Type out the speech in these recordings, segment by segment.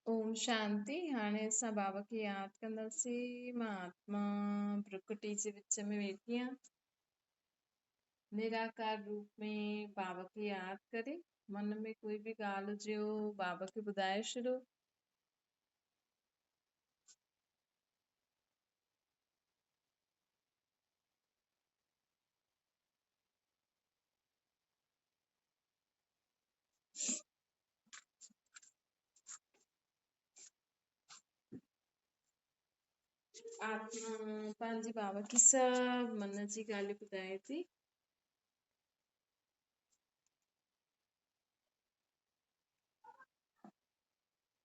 اوم شانتي. هاڻي اسان بابا کي ياد ڪنداسين. مان آتما پرڪرتي جي وچ ۾ ويٺي آهيان. نراڪار روپ ۾ بابا کي ياد ڪري من ۾ ڪوئي به ڳالهه هجي بابا کي ٻڌائي ڇڏيو. آتما پنهنجي بابا کي سڀ من جي ڳالهيون ٻڌائي ٿي.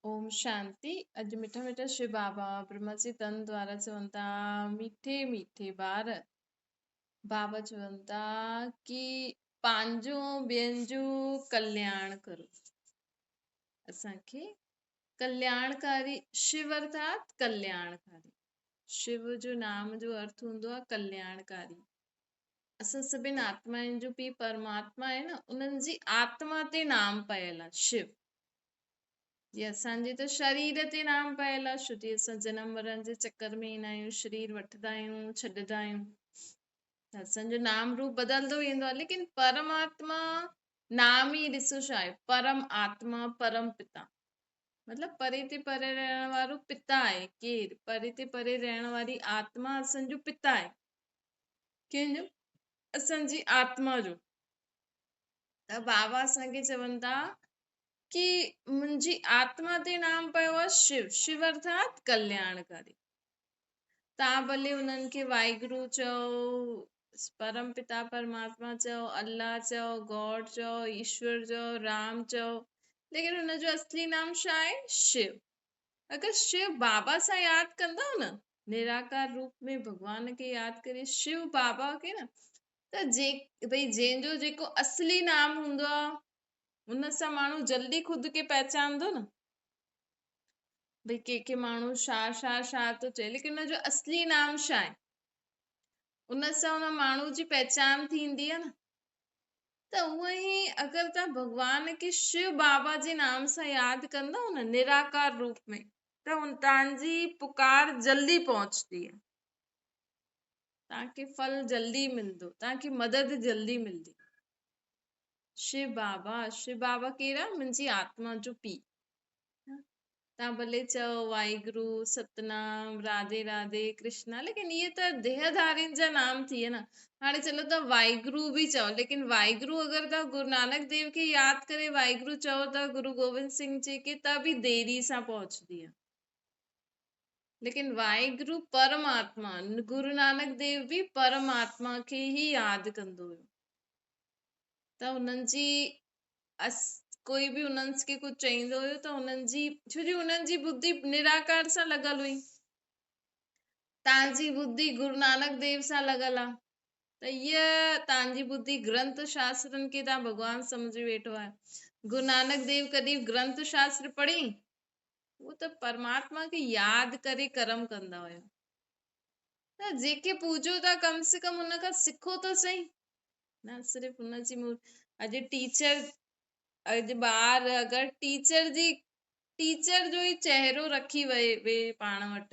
اوم شانتي. اڄ مٺا مٺا شو بابا برهما جي تن دوارا چون ٿا، مٺي مٺي ٻار، بابا چون ٿا ڪي پنهنجو ٻين جو ڪلياڻ ڪرو. اسان کي ڪلياڻڪاري شو ارٿات ڪلياڻڪاري، شو جو نام جو ارٿ هوندو آهي ڪلياڻڪاري. اسان سڀني آتمائن جو پيءُ پرماتما آهي نه، انهن جي آتما تي نام پيل آهي شو. جي اسان جي ته شرير تي نام پيل آهي، ڇو جي اسان جنم مرڻ جي چڪر ۾ ايندا آهيون، شرير وٺندا آهيون ڇڏندا آهيون، ته اسان جو نام روپ بدلندو ويندو آهي. ليڪن پرماتما نام ئي ڏسو ڇا آهي، پرم آتما پرم پتا، مطلب پري تي پري رهڻ وارو پتا آهي. ڪير؟ پري تي پري رهڻ واري آتما اسان جو پتا آهي. ڪنهن جو؟ اسان جي آتما جو. ته بابا اسان کي چون ٿا ڪي منهنجي آتما تي نام پيو آهي شو، شو ارٿات ڪلياڻڪاري. تان ڀلي انهن کي واهگرو چئو، پرم پتا پرماتما چئو، الله چئو، گاڊ چئو، ايشور چئو، رام چئو، ليڪن ان جو اصلي نام ڇا آهي؟ شو. اگر شو بابا سان ياد ڪندؤ نه، نراڪار روپ ۾ ڀڳوان کي ياد ڪري شو بابا کي نه، ته جي ڀئي جنهن جو جيڪو اصلي نام هوندو آهي ان سان ماڻهو جلدي خود کي پهچاندو نه، ڀئي ڪنهن کي ماڻهو ڇا ڇا ڇا ٿو چئي، ليڪن ان جو اصلي نام ڇا آهي، ان سان ان ماڻهو جي پهچان ٿيندي آهي نه. ته اونئن ئي اگر توهان ڀڳوان کي شو بابا جي نام سان ياد ڪندؤ نه نراڪار روپ ۾، ته توهان جي پڪار جلدي پهچندي آهي، توهان کي ڦل جلدي ملندو، توهان کي مدد جلدي ملندي. شو بابا، شو بابا ڪير آهي؟ منهنجي آتما جو پيءُ. توهان ڀلي چئو واهگرو، ستنام، راڌي راڌي، ڪرشنا، ليڪن اهي ته ديهڌارين جا نام ٿي ويا نه. هاڻي چلو توهان واهگرو به چئو، ليڪن واهگرو اگر توهان گرو نانڪ ديو کي ياد ڪري واهگرو چئو ٿا، گرو گوبند سنگهه جي کي، ته به ديري سان پهچندي آهي. ليڪن واهگرو پرماتما، گرو نانڪ ديو به پرماتما کي ئي ياد ڪندو هيو. ته انهن جي ڪوئي به انهن کي ڪجهه چئيندو هيو ته انهن جي، ڇو جي انهن جي ٻڌي نراڪار سان لڳل هئي، توهان جي ٻڌي گرو نانڪ ديو سان لڳل آهي، ته هيء توهان جي ٻڌي گرنٿ شاسترن کي توهان ڀڳوان سمجهي ويٺو آهي. گرو نانڪ ديو ڪڏهن گرنٿ شاستر پڙهي؟ هو ته پرماتما کي ياد ڪري ڪرم ڪندا هيا. ته جيڪي پوڄو ٿا ڪم سي ڪم ان کان سکو ته سهي، نه صرف ان جي اڄ ٽيچر، اڄ ٻار اگر ٽيچر جي، ٽيچر جو ئي چهرو رکي وي پاڻ وٽ،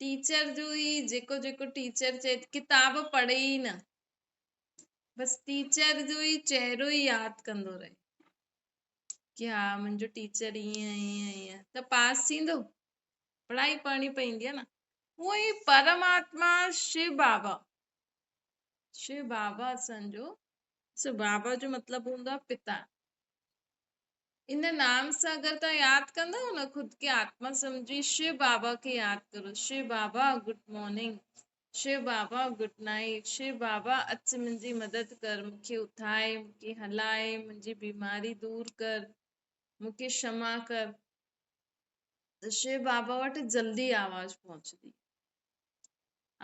ٽيچر جو ئي جيڪو جيڪو ٽيچر چئي، ڪتاب پڙهي ئي نه، بس ٽيچر جو ئي چهرو ئي ياد ڪندو رهي ڪي ها منهنجو ٽيچر ائين ائين ائين، ته پاس ٿيندو. پڙهائي پڙهڻي پوندي آهي نه. اونئن ئي پرماتما شو بابا، شو بابا اسان جو، شو بابا جو مطلب هوندو آهي پتا. ان نام سان اگر توهان ياد ڪندؤ نه، خود کي آتما سمجهي شو بابا کي ياد ڪرو، شو بابا گڊ مارننگ، شو بابا گڊ نائيٽ، شو بابا اچ منهنجي مدد ڪر، مون کي اٿائي، مون کي هلائي، منهنجي بيماري دور ڪر، مون کي ڪشما ڪر، ته شو بابا وٽ جلدي آواز پهچندي.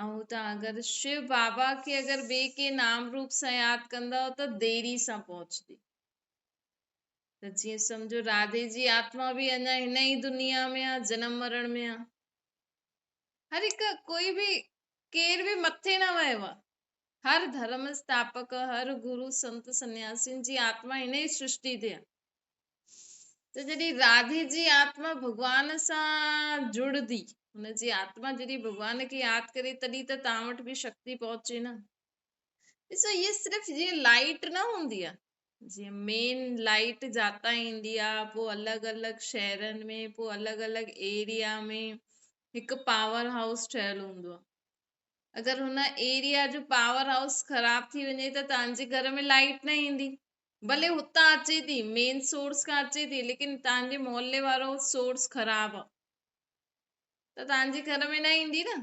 ۽ توهان اگر شو بابا کي اگر ٻئي ڪنهن نام روپ سان ياد ڪندؤ ته ديري سان پهچندي. ته جيئن سمجهو راڌي جي آتما به اڃا هن ئي دنيا ۾ آ، جنم مرڻ ۾ آ. هر هڪ ڪوئي به ڪير به مٿي نه ويو آ. هر ڌرم اسٿاپڪ، هر گرو سنت سنياسين جي آتما هن ئي سرشٽي تي آ. ته جڏهن راڌي جي آتما ڀڳوان سان جڙندي، هن جي آتما جڏهن ڀڳوان کي ياد ڪري تڏهن ته توهان وٽ به شڪتي پهچي نه. ڏسو هيء صرف جيئن لائيٽ نه هوندي آهي، جيئن مين لائيٽ جاتان ايندي آهي، پوء الڳ الڳ شهرن ۾، پوء الڳ الڳ ايريا ۾ هڪ پاور هائوس ٺهيل هوندو آهي. اگر هن ايريا جو پاور هائوس خراب ٿي وڃي ته توهان جي گهر ۾ لائيٽ نه ايندي. ڀلي هتان اچي ٿي، مين سورس کان اچي ٿي، ليڪن توهان جي محلي وارو سورس خراب آ ته توهان جي گهر ۾ نه ايندي نه.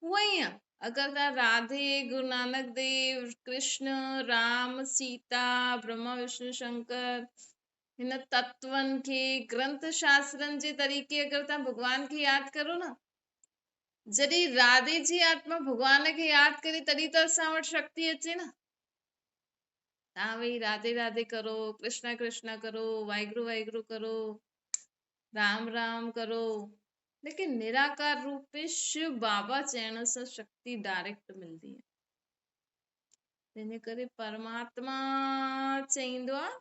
هونئن ئي آ، اگر توهان راڌي، گرو نانڪ ديو، ڪرشن، رام، سيتا، برهما وشنو شنڪر هن تتون کي گرنٿ شاسترن جي طريقي اگر توهان ڀڳوان کي ياد ڪرو نه، جڏهن راڌي جي آتما ڀڳوان کي ياد ڪري تڏهن ته اسان وٽ شڪتي اچي نه. توهان ويهي راڌي راڌي ڪرو، ڪرشنا ڪرشنا ڪرو، واهگرو واهگرو ڪرو، رام رام ڪرو، ليڪن نراڪار روپ ۾ شو بابا چئڻ سان شڪتي ڊائريڪٽ ملندي آهي. تنهن جي ڪري پرماتما چئيندو آهي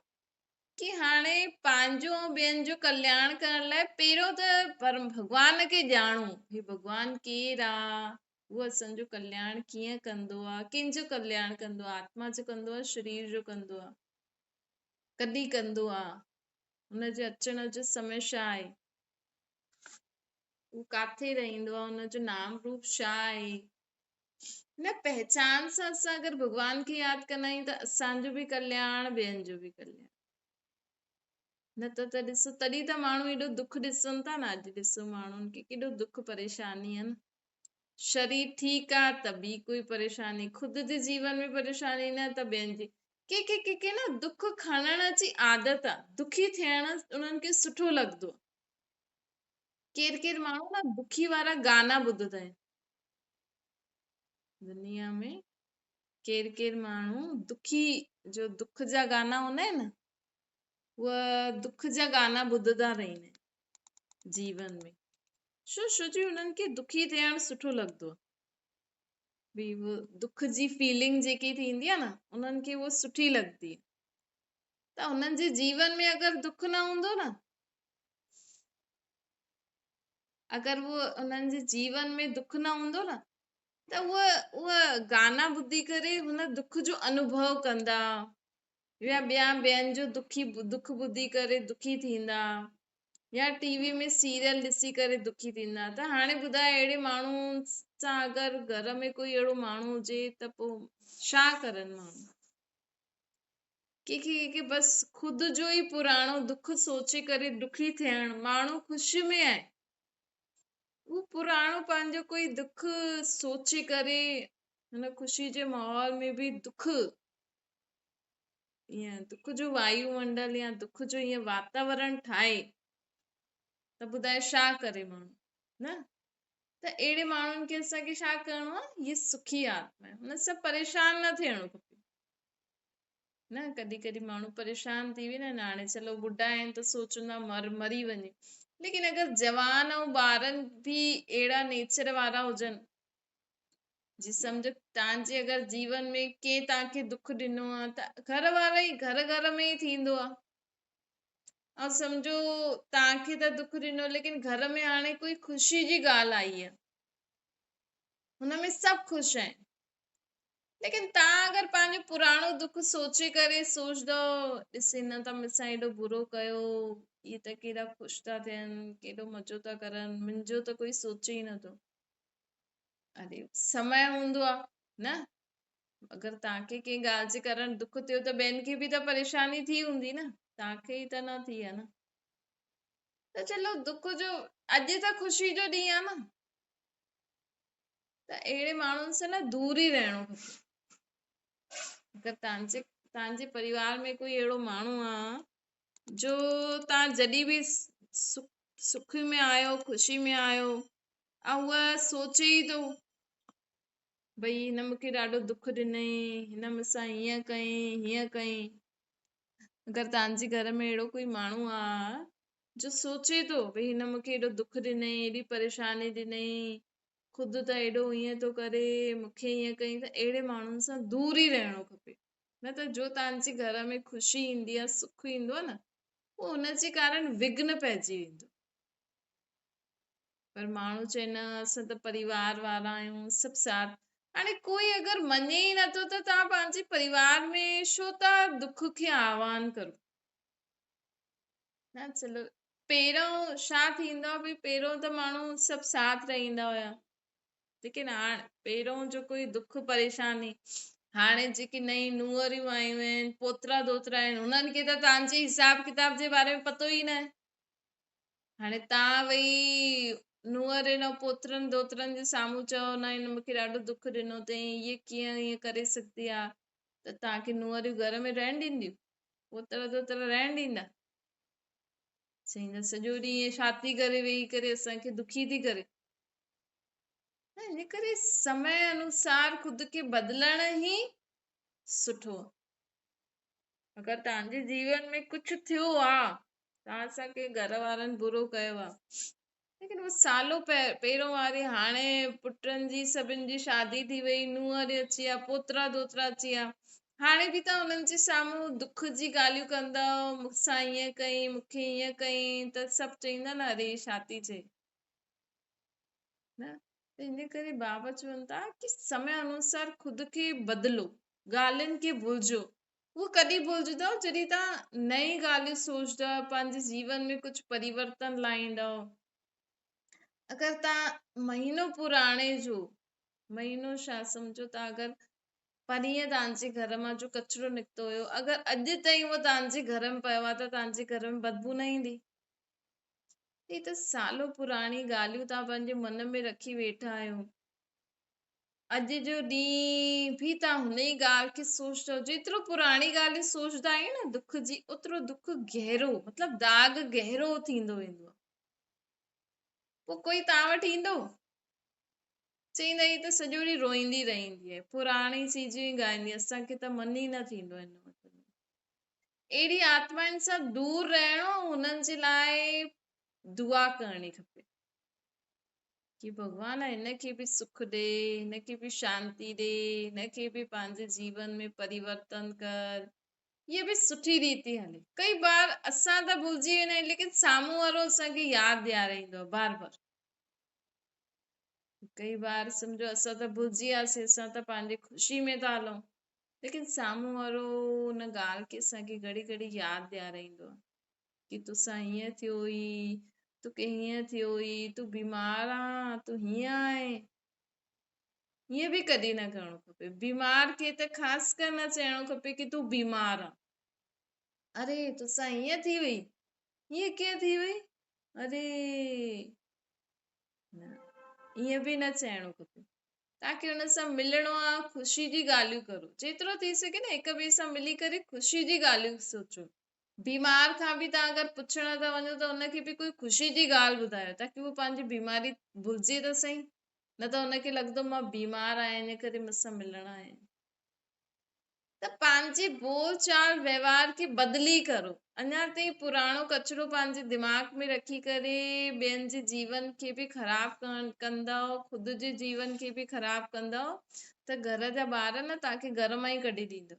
ڪي هاڻي پنهنجو ۽ ٻين جو ڪلياڻ ڪرڻ لاء پهريون ته پرم ڀڳوان کي ڄاڻو، هي ڀڳوان ڪير آ، هو اسان جو ڪلياڻ ڪيئن ڪندو آ؟ ڪنهن جو ڪلياڻ ڪندو آ؟ آتما جو ڪندو آ؟ شرير جو ڪندو آ؟ ڪڏهن ڪندو آ؟ هن جي اچڻ جو سمي ڇا آهي؟ هو ڪاٿي رهندو آ؟ هن جو نام روپ ڇا آهي؟ هن پهچان سان اسان اگر ڀڳوان کي ياد ڪندا آهيون ته اسان جو به ڪلياڻ ٻين جو به ڪلياڻ. نه ته ته ڏسو تڏهن ته ماڻهو ايڏو دک ڏسن ٿا نه اڄ ڏسو ماڻهن کي ڪيڏو دک پريشاني آهي نه. شرير ٺيڪ آ ته ٻي ڪوئي پريشاني، خود جي جيون ۾ پريشاني نه ته ٻين جي. ڪي ڪي ڪي کي نه دک کڻڻ جي عادت آ، دکي ٿيڻ انهن کي سٺو لڳندو آ. ڪير ڪير ماڻهو نه دکي وارا گانا ٻڌندا آهن. دنيا ۾ ڪير ڪير ماڻهو دکي جو دک جا گانا هوندا آهن نه، اهي دک جا گانا ٻڌندا رهندا آهن جيون ۾. ڇو ڇو جو انهن کي دکي ٿيڻ سٺو لڳندو آهي. ڀي اهو دک جي فيلنگ جيڪي ٿيندي آهي نه انهن کي اهو سٺي لڳندي آهي ته انهن جي جيون ۾ اگر دک نه هوندو نه اگر اهو انهن جي جيون ۾ دک نه هوندو نه ته اهو اهو گانا ٻڌي ڪري هن دک جو انوڀو ڪندا يا ٻيا ٻين جو دکي دک ٻڌي ڪري دکي ٿيندا يا ٽي وي ۾ سيريل ڏسي ڪري دکي ٿيندا ته هاڻي ٻڌاء اهڙي ماڻهو سان اگر گهر ۾ ڪوئي اهڙو ماڻهو هجي ته پوء ڇا ڪرن ماڻهو ڪي کي ڪي کي بس خود جو ئي پراڻو دک سوچي ڪري دکي ٿيڻ ماڻهو خوشي ۾ آهي اهو پراڻو پنهنجو ڪوئي دک سوچي ڪري هن خوشي جي ماحول ۾ به دک ائين دک جو وايو منڊل يا دک جو ائين واتاورڻ ٺاهي ته ٻڌائي ڇا ڪري ماڻهو نه ته اهڙي ماڻهن کي اسان کي ڇا ڪرڻو آهي هي سکي آتما آهي هن سان پريشان نه ٿيڻو کپي نه ڪڏهن ڪڏهن ماڻهو پريشان ٿي ويندا آهن هاڻي چلو ٻڍا آهن ته سوچندا مر مري وڃي ليڪن اگر جوان ۽ ٻارن به اهڙا نيچر وارا هجن جي سمجهو توهان جي اگر جيون ۾ ڪنهن توهان کي دک ڏنو آ ته گهر وارا ئي گهر گهر ۾ ئي ٿيندو آ ۽ سمجهو توهان کي ته دک ڏنو ليڪن گهر ۾ هاڻي ڪوئي خوشي جي ڳالهه آئي آ هن ۾ سڀ خوش آهن ليڪن توهان اگر پنهنجو پراڻو دک سوچي ڪري سوچدو ڏس هن ته مون سان ايڏو برو ڪيو اهي ته ڪيڏا خوش ٿا ٿين ڪيڏو مزو ٿا ڪرن منهنجو ته ڪوئي سوچي ئي نٿو اري سمي هوندو آ نه اگر توهان کي ڪنهن ڳالهه جي ڪارڻ دک ٿيو ته ٻين کي به ته پريشاني ٿي هوندي نه توهان کي ئي ته نه ٿي آ نه ته چلو دک جو اڄ ته خوشي جو ڏينهن آ نه ته اهڙي ماڻهن سان نه دور ئي رهڻو کپي اگر توهان جي پريوار ۾ ڪوئي اهڙو ماڻهو آ جو توهان جڏهن به سک ۾ آهيو خوشي ۾ آهيو ۽ هوء سوچي ئي ٿو ڀئي هن مون کي ڏاڍو دک ڏنئي، هن مون سان هيئن ڪيائين، هيئن ڪيائين. اگر توهان جي گهر ۾ اهڙو ڪوئي ماڻهو آ جو سوچي ٿو ڀئي هن مون کي ايڏو دک ڏنئي، ايڏي پريشاني ڏنئي، خود ته ايڏو هيئن ٿو ڪري، مون کي هيئن ڪيائين ته اهڙي ماڻهن سان دور ئي رهڻو کپي. نه ته جو توهان جي گهر ۾ خوشي ايندي آ، سک ايندو آ نه، پوء ان جي ڪارڻ وگهن پئجي ويندو. پر ماڻهو چئي نه اسان ته پريوار وارا آهيون سڀ ساٿ. هاڻي ڪوئي اگر مڃي ئي نٿو ته توهان پنهنجي پريوار ۾ ڇو ٿا دک کي آهوان ڪرو. نه چلو پهريون ڇا ٿيندو آهي ڀئي پهريون ته ماڻهو سڀ ساٿ رهندا هيا ليڪن هاڻ پهريون جو ڪوئي دک پريشاني هاڻي جيڪي نئين نونهريون آيون آهن پوترا دوترا آهن انهن کي ته توهان جي حساب ڪتاب جي باري ۾ پتو ئي نه آهي. هاڻي توهان ويهي نونهرين ۽ پوترن دوترن جي سامهون چئو نه هن مونکي ڏاڍو دک ڏنو اٿئي هيء ڪيئن ائين ڪري سگهندي آهي ته توهان کي نونهريون گهر ۾ رهڻ ڏينديون؟ پوترا دوترا رهڻ ڏيندا؟ چئيندا سڄو ڏينهن ائين ڇا ٿي ڪري ويهي ڪري اسان کي دکي ٿي ڪري. نه ان ڪري سمي انوسار خود کي بدلڻ ئي سٺو آهي. اگر توهان جي جيون ۾ ڪجهه ٿيو آ، توهان سان ڪنهن گهر وارن برو ڪيو آ، ليڪن اهو سالو پهريون واري هاڻي پٽن جي سڀن جي شادي ٿي وئي، نونهن اچي ويا، پوترا دوترا اچي ويا، هاڻي به توهان انهن جي سامهون دک جي ڳالهيون ڪندؤ، مون سان ائين ڪئين، مون کي ائين ڪئين ته سڀ چئيندا نه اري ڇا ٿي چئي. نه ته ان ڪري بابا چون ٿا ڪي سمي انوسار خود کي بدلو، ڳالهين کي ڀلجو. اهو ڪڏهن ڀلجندؤ جڏهن توهان نئين ڳالهيون سوچندؤ، پنهنجي جيون ۾ ڪجهه پريورتن لائيندؤ. اگر توهان مهينو پراڻي جو، مهينو ڇا سمجهو ته اگر پرينء توهان جي گهر مان جو ڪچرو نڪتو هيو، اگر اڄ تائين اهو توهان جي گهر ۾ پيو آهي ته توهان جي گهر ۾ بدبو نه ايندي؟ هي ته سالو پراڻي ڳالهيون توهان پنهنجي من ۾ رکي ويٺا آهيو. اڄ جو ڏينهن به توهان هن ئي ڳالهه کي سوچندؤ. جيترو پراڻي ڳالهيون سوچندا آهيو نه دک جي اوترو دک گهرو مطلب داغ گهرو ٿيندو ويندو آهي. پوء ڪوئي توهان وٽ ايندو؟ چئيندا هي ته سڄو ڏينهن روئيندي رهندي آهي، پراڻي چيزون ئي ڳائيندي اسان کي ته من ئي نه ٿيندو آهي هن وٽ. اهڙي آتمائن سان دور رهڻو ۽ انهن جي لاء دعا ڪرڻي کپي ڪي ڀڳوان هن کي به سک ڏي، هن کي به شانتي ڏي، هن کي به پنهنجي جيون ۾ پريورتن ڪر، هيء به سٺي ريتي هلي. ڪئي بار اسان ته ڀلجي ويندا آهيون ليڪن سامهون وارو اسان کي ياد ڏيارائيندو آهي بار بار. ڪئي بار سمجهو اسان ته ڀلجي وياسين، اسان ته پنهنجي خوشي ۾ ٿا هلون. ليڪن سامهون وارو ان ڳالهه کي اسان کي گهڙي گهڙي ياد ڏيارائيندو آهي ڪي توسان هيئن ٿيو هئي، توکي هيئن ٿيو هئي، تون بيمار آن، تون هيئن آهين. هيئن به ڪڏهن نه ڪرڻو کپي. بيمار کي ته خاص ڪر نه چئڻو کپي ڪي تون بيمار آن. اري توسان هيئن ٿي وئي، هيئن ڪيئن ٿي وئي؟ اري نه ائين به نه چئڻو کپي. توهان کي ان سان ملڻو آ خوشي جي ڳالهيون ڪرو جيترو ٿي سگهي نه هڪ ٻئي سان ملي ڪري خوشي جي ڳالهيون سوچو بيمار کان به توهان اگر پڇڻ ٿا وڃو ته ان کي به ڪوئي خوشي جي ڳالهه ٻڌايو تاڪي هو پنهنجي بيماري ڀلجي ته سهي نه ته ان کي لڳندو مان بيمار آهيان ان ڪري مون سان ملڻ آيا آهن. ته پنهنجي ٻول چال وهنوار کي بدلي ڪرو. اڃا تائين پراڻو ڪچرو پنهنجي دماغ ۾ رکي ڪري ٻين جي جيون کي به خراب ڪندؤ، خود جي جيون کي به خراب ڪندؤ ته گهر جا ٻار نه توهان کي گهر مان ئي ڪڍي ڏيندو.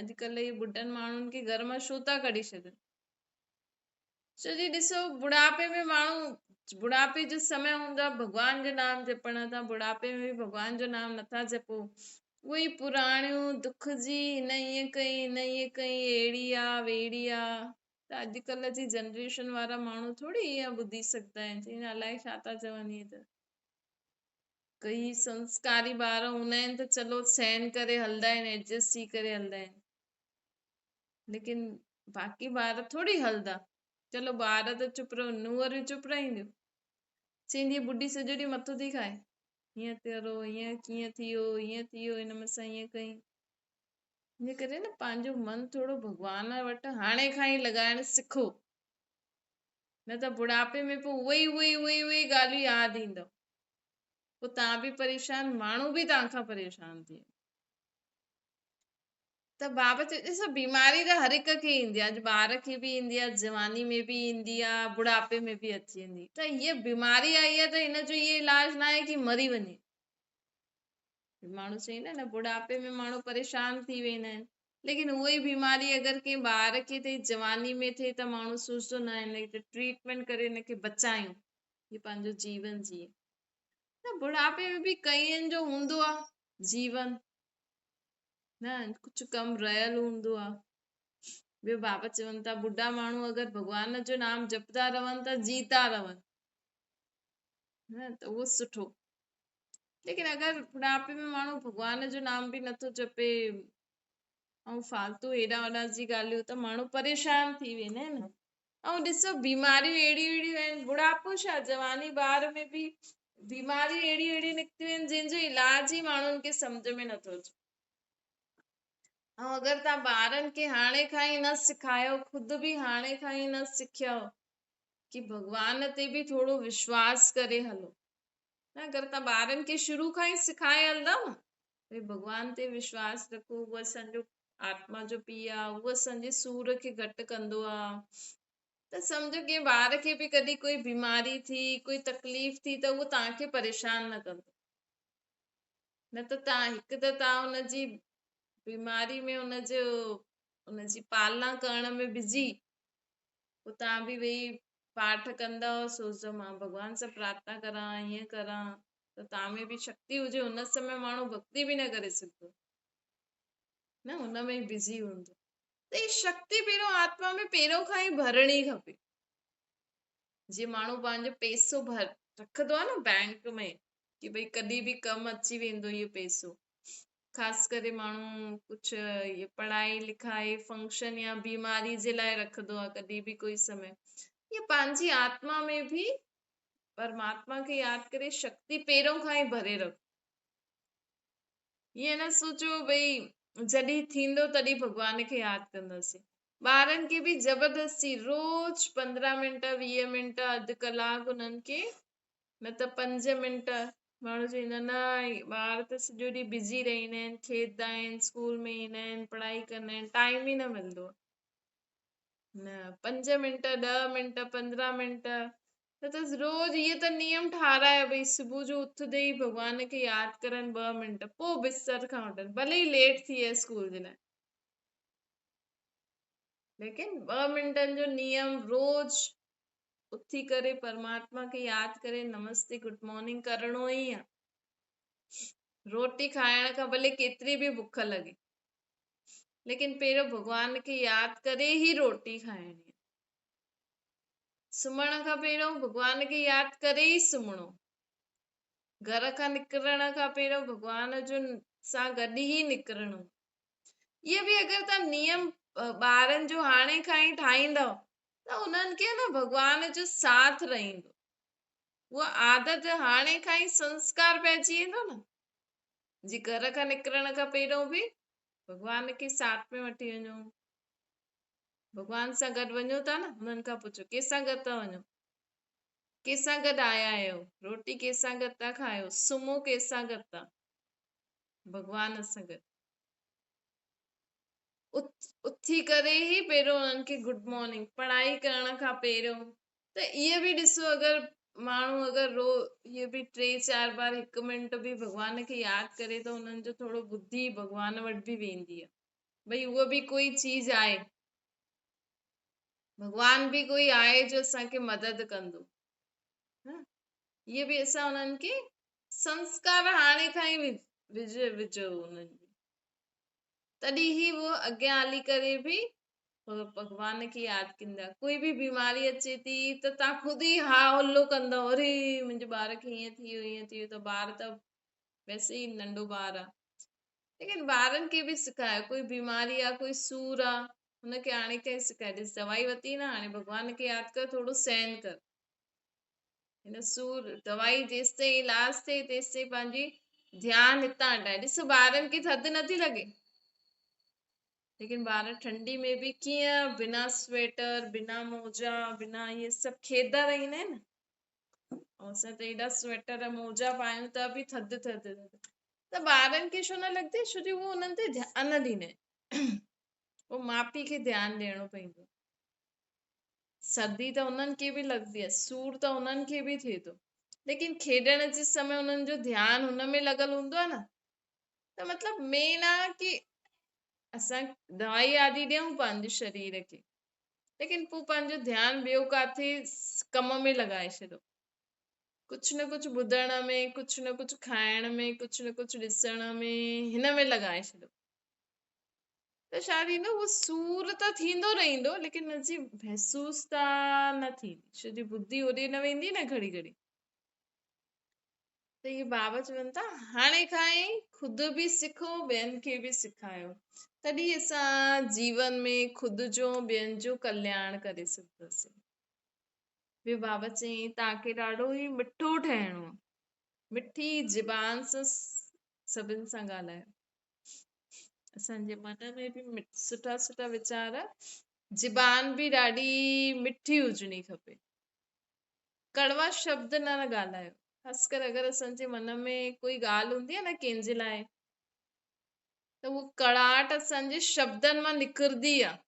اڄڪلهه اهي ٻڍن ماڻهن کي گهر مان ڇو ٿا ڪڍي ڇڏن؟ ڇو جي ڏسو بڙهاپي ۾ ماڻهو بڙهاپي جو سمي هوندو آهي ڀڳوان جو نام جپڻ تان بڙهاپي ۾ به ڀڳوان جو نام نٿا جپو اهي ئي پراڻيون دک جي هن ائين ڪئي هن ائين ڪئي اهڙي آ ويڙي آ ته اڄڪلهه جي جنريشن وارا ماڻهو ٿوري ائين ٻڌي سگهندا آهن چئيندا الائي ڇا ٿا چون اهي ته ڪئي سنسڪاري ٻار هوندا آهن ته چلو سهن ڪري هلندا آهن ايڊجسٽ ٿي ڪري هلندا آهن ليڪن باقي ٻار ٿوري هلندا. چلو ٻار ته چپ رهو، نونهر به چپ رهنديون. چوندي ٻڍي سڄو ڏينهن مٿو ٿي کائي. هيئن ڪرو، هيئن ڪيئن ٿي ويو، هيئن ٿي ويو، هن مون سان هيئن ڪئي. ان ڪري نه پنهنجو من ٿورو ڀڳوان وٽ هاڻي کان ئي لڳائڻ سکو. نه ته بڙهاپي ۾ پوء اهي ئي اهي ئي اهي ئي اهي ئي ڳالهيون ياد ايندو. پوء توهان به پريشان، ماڻهو به توهان کان پريشان ٿي ويندو. ته بابا چيو ڏسو بيماري ته هر هڪ کي ايندي آهي اڄ ٻار کي به ايندي آهي جواني ۾ به ايندي آهي بڙهاپي ۾ به اچي ويندي ته هيء بيماري آئي آهي ته هن جو هيء علاج نه آهي ڪي مري وڃي. ماڻهو چئي نه نه بڙهاپي ۾ ماڻهو پريشان ٿي ويندا آهن. ليڪن اها ئي بيماري اگر ڪنهن ٻار کي ٿئي جواني ۾ ٿئي ته ماڻهو سوچندو نه هن کي ٽريٽمينٽ ڪري هن کي بچايون هي پنهنجو جيون جيئي. ته بڙهاپي ۾ به ڪئين جو هوندو آ جيون نه ڪجهه ڪم رهيل هوندو آ. ٻيو بابا چون ٿا ٻڍا ماڻهو اگر ڀڳوان جو نام جپدا رهن ته جيتا رهن نه ته اهو سٺو. ليڪن اگر ٻڍاپي ۾ ماڻهو ڀڳوان جو نام به نٿو جپي ۽ فالتو هيڏا هوڏا جي ڳالهيون ته ماڻهو پريشان ٿي ويندا آهن. ۽ ڏسو بيماريون اهڙيون اهڙيون آهن، ٻڍاپو ڇا جواني ٻار ۾ به بيماريون اهڙيون اهڙيون نڪتيون آهن جنهن جو علاج ئي ماڻهن کي سمجهه ۾ نٿو اچي. ۽ اگر توهان ٻارن کي هاڻي کان ئي نه سکايو، خود به هاڻي کان ئي نه سکيو ڪي ڀڳوان تي به ٿورو وشواس ڪري هلو نه، اگر توهان ٻارن کي شروع کان ئي سکائي هلندؤ نه ڀئي ڀڳوان تي وشواس رکو، هو اسان جو آتما جو پيء آ، هو اسان جي سور کي گهٽ ڪندو آ، ته سمجهو ڪنهن ٻار کي به ڪڏهن ڪوئي بيماري ٿي، ڪوئي تڪليف ٿي ته اهو توهان کي پريشان نه ڪندو. نه ته توهان هڪ ته توهان ان جي بيماري ۾ ان جو ان جي پالنا ڪرڻ ۾ بزي، پوء توهان به ويهي پاٺ ڪندؤ، سوچندؤ مان ڀڳوان سان پرارٿنا ڪران، ائين ڪران، ته توهان ۾ به شڪتي هجي، ان سمي ماڻهو ڀڳتي به نه ڪري سگهندو نه، ان ۾ ئي بزي هوندو. ته هي شڪتي پهريون آتما ۾ پهريون کان ئي ڀرڻي کپي. جيئن ماڻهو پنهنجو پئسو ڀر رکندو آهي نه بئنڪ ۾ ڪي ڀئي ڪڏهن به ڪم اچي ويندو اهو پئسو، خاص ڪري ماڻهو ڪجهه پڙهائي لکائي فنڪشن يا بيماري جي لاء رکندو آهي ڪڏهن به ڪوئي سمي. ائين پنهنجي آتما ۾ به پرماتما کي ياد ڪري شڪتي پهريون کان ئي ڀري رکو. ائين نه سوچو ڀئي جڏهن ٿيندو تڏهن ڀڳوان کي ياد ڪنداسين. ٻارن کي به زبردستي روز 15 منٽ 20 منٽ اڌ ڪلاڪ انهن کي، نه ته 5 منٽ. ماڻهو چوندا نه ٻار ته سڄو ڏينهن بزي رهندا آهن، کيڏندا آهن، اسڪول ۾ ايندا آهن، پڙهائي ڪندا آهن، ٽائيم ئي نه ملندو آهي. نه 5 منٽ 10 منٽ 15 منٽ نه ته روز اهي ته نيم ٺارايو ڀئي صبح جو اٿندي ئي ڀڳوان کي ياد ڪرن 2 منٽ، پوء بستر کان اٿن، ڀلي ئي ليٽ ٿي ويا اسڪول جي لاء، ليڪن 2 منٽن جو نيم روز اٿي ڪري پرماتما کي ياد ڪري نمستي گڊ مارننگ ڪرڻو ئي آ. روٽي کائڻ کان ڀلي ڪيتري به بک لڳي، ليڪن پهريون ڀڳوان کي ياد ڪري ئي روٽي کائڻي آ. سمهڻ کان پهريون ڀڳوان کي ياد ڪري ئي سمهڻو. گهر کان نڪرڻ کان پهريون ڀڳوان جو سان گڏ ئي نڪرڻو. اهي به اگر توهان نيم ٻارن جو هاڻي کان ئي ٺاهيندؤ ته انهن کي نه ڀڳوان جو ساٿ رهندو. اها عادت هاڻي کان ئي سنسڪار پئجي ويندو نه. جي گهر کان نڪرڻ کان پهريون به ڀڳوان کي ساٿ ۾ وٺي وڃو. ڀڳوان سان گڏ وڃو ٿا نه، انهن کان پڇو ڪنهن سان گڏ ٿا وڃو، ڪنهن سان گڏ آيا آهيو، روٽي ڪنهن سان گڏ ٿا کايو، سمهو ڪنهن سان گڏ ٿا، ڀڳوان سان گڏ. اٿي ڪري ئي پهريون انهن کي گڊ مارننگ، پڙهائي ڪرڻ کان پهريون ته اهي به ڏسو اگر ماڻهو اگر رو اهي به 3 4 بار 1 منٽ به ڀڳوان کي ياد ڪري ته انهن جو ٿورو ٻڌي ڀڳوان وٽ به ويندي آهي ڀئي اهو به ڪوئي چيز آهي، ڀڳوان به ڪوئي آهي جو اسان کي مدد ڪندو. اهي به اسان انهن کي سنسڪار هاڻي کان ئي وجهو انهن ۾، تڏهن ئي اهو اڳيان هلي ڪري به ڀڳوان کي ياد ڪندا. ڪوئي به بيماري اچي ٿي ته توهان خود ئي ها هلو ڪندؤ، اري منهنجي ٻار کي هيئن ٿي ويو هيئن ٿي ويو، ته ٻار ته ويسي ئي ننڍو ٻار آ. ليڪن ٻارن کي به سکايو، ڪوئي بيماري آ ڪوئي سور آ، هن کي هاڻي کان ئي سکايو، ڏس دوائي ورتي نه هاڻي ڀڳوان کي ياد ڪر ٿورو سهن ڪر، هن سور دوائي جيستائين علاج ٿئي تيستائين پنهنجي ڌيان هتان هٽائي. ڏسو ٻارن کي ٿڌ نٿي لڳي، ليڪن ٻار ٺنڊي ۾ به ڪيئن بنا سويٽر بنا موزا بنا اهي سڀ کيڏندا رهندا آهن. ۽ اسان ته ايڏا سويٽر موزا پايون ته به ٿڌ ٿڌ ٿڌ، ته ٻارن کي ڇو نه لڳندي؟ ڇو جو هو انهن تي ڌيان نه ڏيندا آهن، پوء ماء پيء کي ڌيان ڏيڻو پوندو. سردي ته انهن کي به لڳندي آهي، سور ته انهن کي به ٿئي ٿو، ليڪن کيڏڻ جي سمي انهن جو ڌيان هن ۾ لڳل هوندو آهي نه. ته مطلب مين آهي ڪي اسان دوائي آدي ڏيون پنهنجي شرير کي، ليڪن پوء پنهنجو ڌيان ٻيو ڪاٿي ڪم ۾ لڳائي ڇڏو. ڪجهه نه ڪجهه ٻڌڻ ۾، ڪجهه نه ڪجهه کائڻ ۾، ڪجهه نه ڪجهه ڏسڻ ۾، هن ۾ لڳائي ڇڏو. ته ڇا ٿيندو، اهو سور ته ٿيندو رهندو، ليڪن ان جي محسوستا نه ٿيندي، ڇو جي ٻڌي هوڏي نه ويندي نه گهڙي گهڙي. ته اهي بابا چون ٿا هاڻي کان ئي خود به سکو ٻين کي به سکايو، تڏهن اسان جيون ۾ خود جو ٻين جو ڪلياڻ ڪري سگهنداسين. ٻيو بابا چيائين توهان کي ڏاڍو ئي مٺو ٺهڻو آهي، مٺي زبان سان سڀن سان ڳالهايو. اسان جي من ۾ به سٺا سٺا ويچار، زبان به ڏاڍي مٺي هجڻي کپي. ڪڙوا شبد نه ڳالهايو. خاص ڪري اگر اسان جي من ۾ ڪوئي ڳالهه هوندي آهي نه ڪنهن جي لاء، ته اهو ڪڙاٽ اسان جي شبدن مان نڪرندي آهي.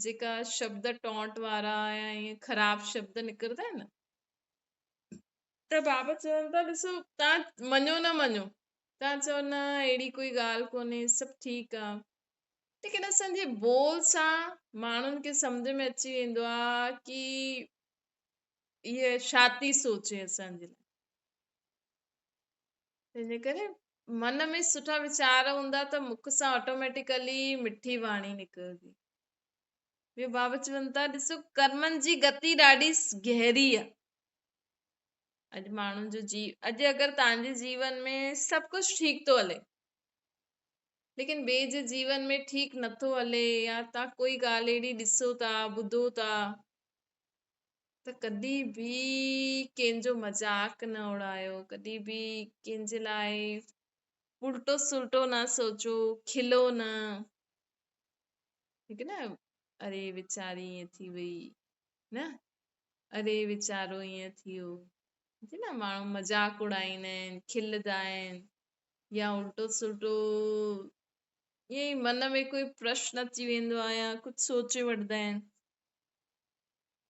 جيڪا شبد ٽونٽ وارا يا ائين خراب شبد نڪرندا آهن نه، ته بابا چون ٿا ڏسو توهان مڃو نه مڃو، توهان چئو نه اهڙي ڪوئي ڳالهه ڪونهي سڀ ٺيڪ آ، ليڪن اسان جي بول سان ماڻهن کي سمجهه ۾ اچي ويندو آ ڪي هيء ڇا ٿي سوچي اسان جي لاء. تنهنجي ڪري من ۾ سٺا ويچار هوندا ته مک سان آٽوميٽيڪلي مٺي واڻي نڪرندي. ٻيو بابا چون ٿا ڏسو ڪرمن جي گتي ڏاڍي گهري آ. اڄ ماڻهن جو جي اڄ اگر توهان جي جيون ۾ سڀ ڪجهه ٺيڪ ٿو هلي، ليڪن ٻئي جي جيون ۾ ٺيڪ نٿو هلي يا توهان ڪوئي ڳالهه اهڙي ڏسو ٿا ٻڌو ٿا ته ڪڏهن به ڪنهن جو مذاق نه اڙايو، ڪڏهن به ڪنهن جي لاء الٽو سلٽو نه سوچو، کلو نه. ٺيڪ نه، اري ويچاري ائين ٿي وئي نه، اري ويچارو ائين ٿي ويو، ٺيڪ نه، ماڻهو مذاق اڙائيندا آهن، کلندا آهن يا الٽو سلٽو ائين ئي من ۾ ڪوئي پرشن اچي ويندو آهي يا ڪجهه سوچي وٺندا آهن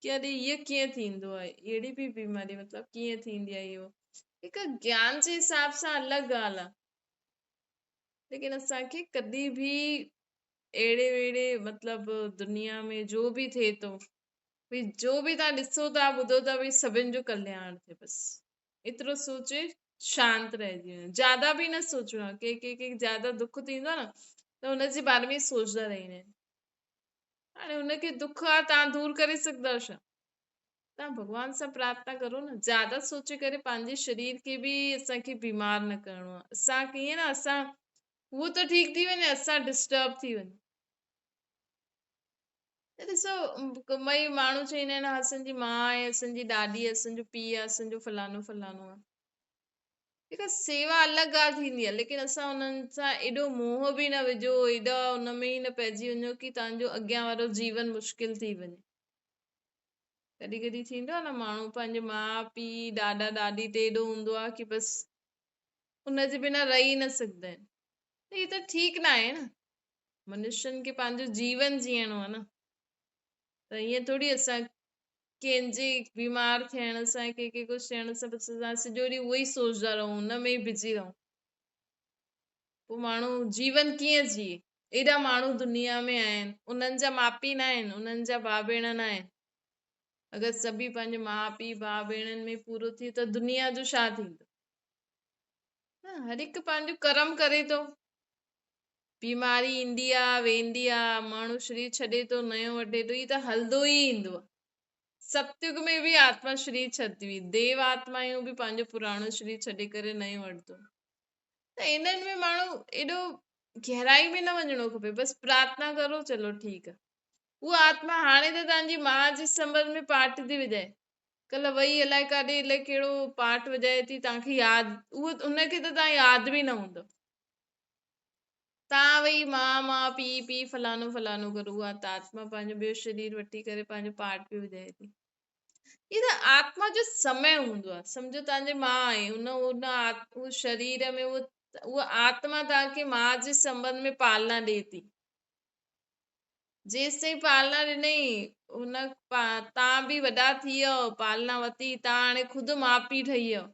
ڪي اري هيء ڪيئن ٿيندو آهي، اهڙي به بيماري مطلب ڪيئن ٿيندي آهي. اهو هڪ گيان جي حساب سان الڳ ڳالهه آهي، ليڪن اسان کي ڪڏهن به اهڙي وهڙي مطلب دنيا ۾ جو به ٿئي ٿو، ڀئي جو به توهان ڏسو ٿا ٻڌو ٿا، ڀئي سڀن جو ڪلياڻ ٿئي، بس ايترو سوچي شانت رهجي وڃو. زياده به نه سوچڻو آهي. ڪي ڪي کي زياده دک ٿيندو آهي نه ته ان جي باري ۾ سوچدا رهندا آهن. هاڻي ان کي دک آ، توهان دور ڪري سگهندا آهيو ڇا؟ توهان ڀڳوان سان پرارٿنا ڪرو نه. زياده سوچي ڪري پنهنجي شرير کي به اسان کي بيمار نه ڪرڻو آهي. اسان ڪيئن نه اسان هو ته ٺيڪ ٿي وڃي، اسان ڊسٽرب ٿي وڃون. ته ڏسو مئي ماڻهو چوندا آهن اسان جي ماء آهي، اسان جي ڏاڏي آهي، اسان جو پيء آهي، اسان جو فلانو فلانو آهي. ٺيڪ آهي سيوا الڳ ڳالهه ٿيندي آهي، ليڪن اسان انهن سان ايڏو موهه به نه وجهو، ايڏا ان ۾ ئي نه پئجي وڃو ڪي توهان جو اڳيان وارو جيون مشڪل ٿي وڃي. ڪڏهن ڪڏهن ٿيندو آهي نه ماڻهو پنهنجي ماء پيء ڏاڏا ڏاڏي تي ايڏو هوندو آهي ڪي بس ان جي بنا رهي نه سگهندا آهن. ته هي ته ٺيڪ نه آهي نه. منشين کي پنهنجو جيون جيئڻو آهي نه، ته ائين ٿوري اسان ڪنهن جي بيمار ٿيڻ سان ڪنهن کي ڪجهه ٿيڻ سان بس اسان سڄو ڏينهن اهو ئي سوچدا رهون، ان ۾ ئي بزي رهون، پوء ماڻهو جيون ڪيئن جيئي؟ ايڏا ماڻهو دنيا ۾ آهن، انهن جا ماء پيء نه آهن، انهن جا ڀاء ڀيڻ نه آهن. اگر سڀئي پنهنجي ماء پيء ڀاء ڀيڻن ۾ پورو ٿئي ته دنيا جو ڇا ٿيندو؟ نه، هر هڪ پنهنجو ڪرم ڪري ٿو. بيماري ايندي آ ويندي آ، ماڻهو شرير ڇڏي ٿو نيو وٺي ٿو، هي ته هلندو ئي ايندو آ. ستيگ ۾ به آتما شرير ڇڏندي هئي، ديو آتمائون به پنهنجو پراڻو شرير ڇڏي ڪري نيو وٺندو. ته انهن ۾ ماڻهو ايڏو گهرائي ۾ نه وڃڻو کپي، بس پرارٿنا ڪرو چلو ٺيڪ آ. اها آتما هاڻي ته توهان جي ماء جي سنٻنڌ ۾ پاٺ ٿي وڄائي، ڪلهه وئي الائي ڪاڏي الائي ڪهڙو پاٺ وڄائي ٿي، توهان کي ياد اهو ان کي ته توهان ياد به نه هوندو. تان وئي ماء ماء پيء پيء فلانو فلانو ڪر، اها ته آتما پنهنجو ٻيو شرير وٺي ڪري پنهنجو پاٺ به وڄائي ٿي. هي ته آتما جو سمي هوندو آهي. سمجهو توهان جي ماء آهي، ان ان اهو شرير ۾ اهو اها آتما توهان کي ماء جي سنٻنڌ ۾ پالنا ڏئي ٿي. جيستائين پالنا ڏنئي، هن توهان به وڏا ٿي ويو، پالنا ورتي، توهان هاڻي خود ماء پيء ٺهي ويو.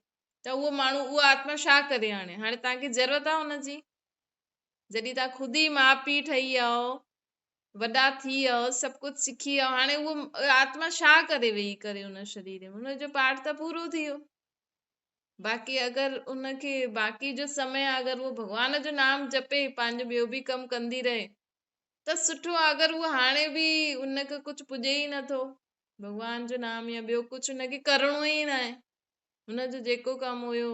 ته اهو ماڻهو اها آتما ڇا ڪري هاڻي؟ هاڻي توهان کي ضرورت آهي ان جي؟ جڏهن توهان خود ئي ماء پيء ٺهي ويا آهيو، وڏا ٿي ويا آهيو، سڀ ڪجهه سکي ويا آهيو، هاڻي اهو آتما ڇا ڪري ويهي ڪري ان شرير ۾؟ ان جو پارٽ ته پورو ٿي ويو. باقي اگر ان کي باقي جو سمي آهي اگر اهو ڀڳوان جو نام جپي پنهنجو ٻيو به ڪم ڪندي رهي ته سٺو آهي. اگر اهو هاڻي به ان کي ڪجهه پڄي ئي نٿو ڀڳوان جو نام يا ٻيو ڪجهه ان کي ڪرڻو ئي ناهي، هن جو جيڪو ڪم هيو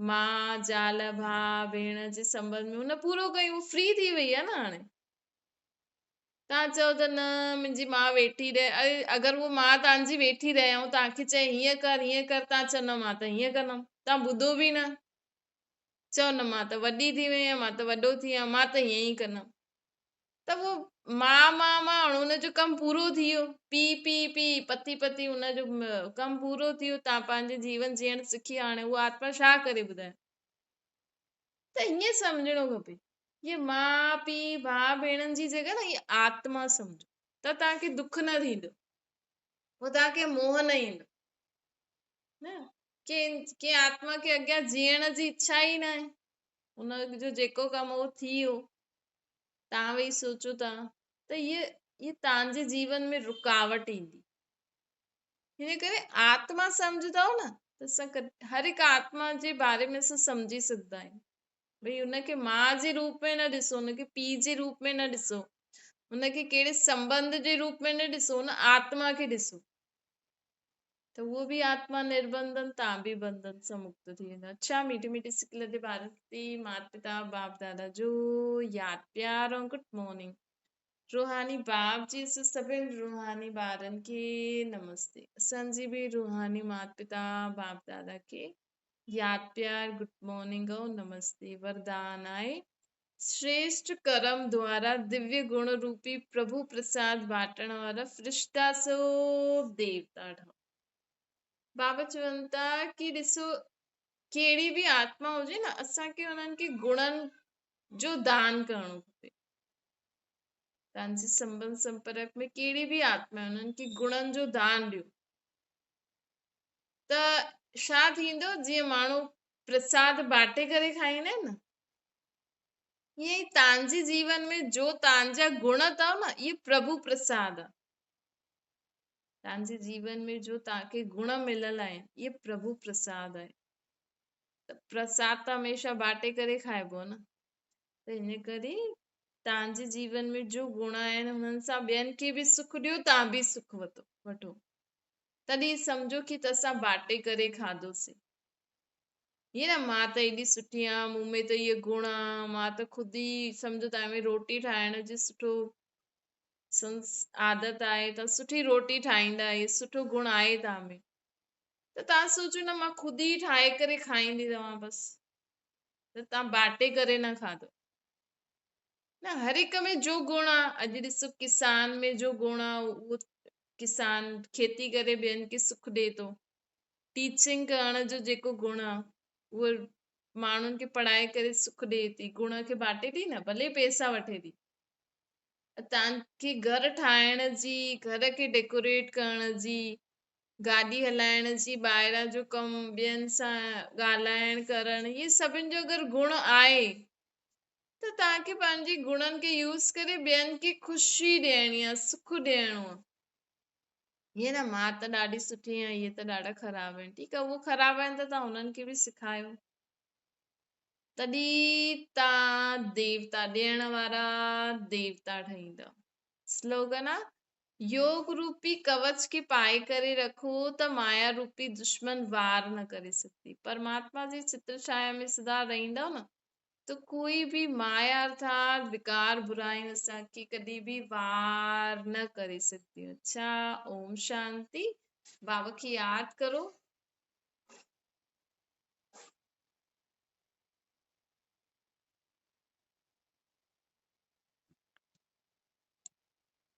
ماء، زال، ڀاء، ڀيڻ جي سنٻنڌ ۾ هن پورو ڪيو، هو فري ٿي وئي آهي نه هاڻي. توهان چئو ته نه منهنجي ماء ويٺي رهي، اري اگر هوء ماء توهان جي ويٺي رهي ۽ توهان کي چئي هيئن ڪر هيئن ڪر، توهان چئو نه مان ته هيئن ڪندم، توهان ٻڌو به نه، چئو نه مان ته وڏي ٿي وئي آهيان، مان ته وڏو ٿي ويو آهيان، مان ته هيئن ئي ڪندم. ته اهو ماء ماء ماء هاڻي ان جو ڪم پورو ٿي ويو، پيء پيء پيء پتي پتي ان جو ڪم پورو ٿي ويو، توهان پنهنجو جيون جيئڻ سکي ويا، هاڻي اها آتما ڇا ڪري ٻڌايو؟ ته ائين سمجهڻو کپي، هيء ماء پيء ڀاء ڀيڻن جي جڳهه نه هيء آتما سمجهو ته توهان کي دک نه ٿيندو، پوء توهان کي موهه نه ايندو. نه ڪنهن آتما کي اڳيان جيئڻ جي اڇا ئي ناهي، ان جو جيڪو ڪم اهو ٿي ويو. توهان ويهي سوچو ٿا ته هيء توهان جي جيون ۾ رڪاوٽ ايندي. هن ڪري آتما سمجهندؤ نه ته اسان هر هڪ آتما جي باري ۾ اسان سمجهي سگهندا آهيون. ڀئي ان کي ماء جي روپ ۾ نه ڏسو، ان کي پيء جي روپ ۾ نه ڏسو، ان کي ڪهڙي سنٻنڌ جي روپ ۾ نه ڏسو، ان آتما کي ڏسو ته اهو به آتما نربنڌن، تان به بنڌن سان مڪت ٿي ويندو. اڇا ميٺي ميٺي سڪلدي ڀارتي مات پتا باپ دادا جو ياد پيار ۽ گڊ مارننگ. روحاني باپ جي سڀن روحاني ٻارن کي نمستي. اسان جي به روحاني مات پتا باپ دادا کي ياد پيار گڊ مارننگ ۽ نمستي. وردان آهي شريشٺ ڪرم دوارا دويه گڻ روپي پرڀو پرساد بانٽڻ وارا فرشتا سو ديوتا ٺهو. بابا چون ٿا ڪي ڏسو ڪهڙي به آتما هجي نه اسان کي انهن کي گڻن جو دان ڪرڻو کپي. توهان جي سنٻنڌ سمپرڪ ۾ ڪهڙي به آتما آهي انهن کي گڻن جو دان ڏيو ته ڇا ٿيندو جيئن ماڻهو پرساد باٽي ڪري کائيندا آهن نه ائين ئي توهان جي جيون ۾ جو توهان جا گڻ اٿو نه اهي پرڀو پرساد آهي. توهان جي جيون ۾ جو توهان کي گڻ مليل آهن اهي پرڀو پرساد آهي. ته پرساد ته هميشه باٽي ڪري کائبو نه، ته ان ڪري توهان جي جيون ۾ جو گڻ آهن انهن سان ٻين کي به سک ڏيو توهان به سک وٺو. تڏهن سمجهو ڪي ته اسان باٽي ڪري کاڌوسين. هيئن نه مان ته ايڏي سٺي آهيان، مون ۾ ته اهي گڻ آ، مان ته خود ئي سمجهو توهان ۾ روٽي ٺاهڻ جي سٺو سنس عادت آهي، توهان سٺي روٽي ٺاهيندا آهيو، سٺو گڻ آهي توهان ۾ ته توهان سوچو نه مان خود ئي ٺاهي ڪري کائيندي رهان بس، ته توهان باٽي ڪري نه کاڌو. نه هر هڪ ۾ جو گڻ آ، اڄ ڏسو ڪسان ۾ جو گڻ آ اهو ڪسان کيتي ڪري ٻين کي سک ڏئي ٿو. ٽيچنگ ڪرڻ جو جيڪو گڻ آ اهو ماڻهن کي پڙهائي ڪري سک ڏئي ٿي، گڻ کي باٽي ٿي نه ڀلي پئسا وٺي ٿي. توهان کي گهر ٺاهڻ جي، گهر کي ڊيڪوريٽ ڪرڻ جي، گاڏي هلائڻ جي، ٻاهران جو ڪم، ٻين سان ڳالهائڻ ڪرڻ، اهي سڀن جو اگر گڻ آهي ته توهان کي پنهنجي گڻن کي يوز ڪري ٻين کي خوشي ڏيڻي آهي، سک ڏيڻو آهي. هيئن نه مان ته ڏاڍي سٺي آهيان، اهي ته ڏاڍا خراب آهن. ٺيڪ آهي، اهو خراب آهن ته توهان انهن کي به سکايو. تڏهن توهان ديوتا ڏيڻ وارا ديوتا ٺهيندؤ. سلوگن آ، يوگ روپي ڪوچ کي پائي ڪري رکو ته مايا روپي دشمن وار نه ڪري سگهندي. پرماتما جي ڇتر ڇايا ۾ سدا رهندؤ نه ته ڪوئي به مايا ارٿات وڪار برايون اسان کي ڪڏهن به وار نه ڪري سگهنديون. اڇا اوم شانتي. بابا کي ياد ڪرو.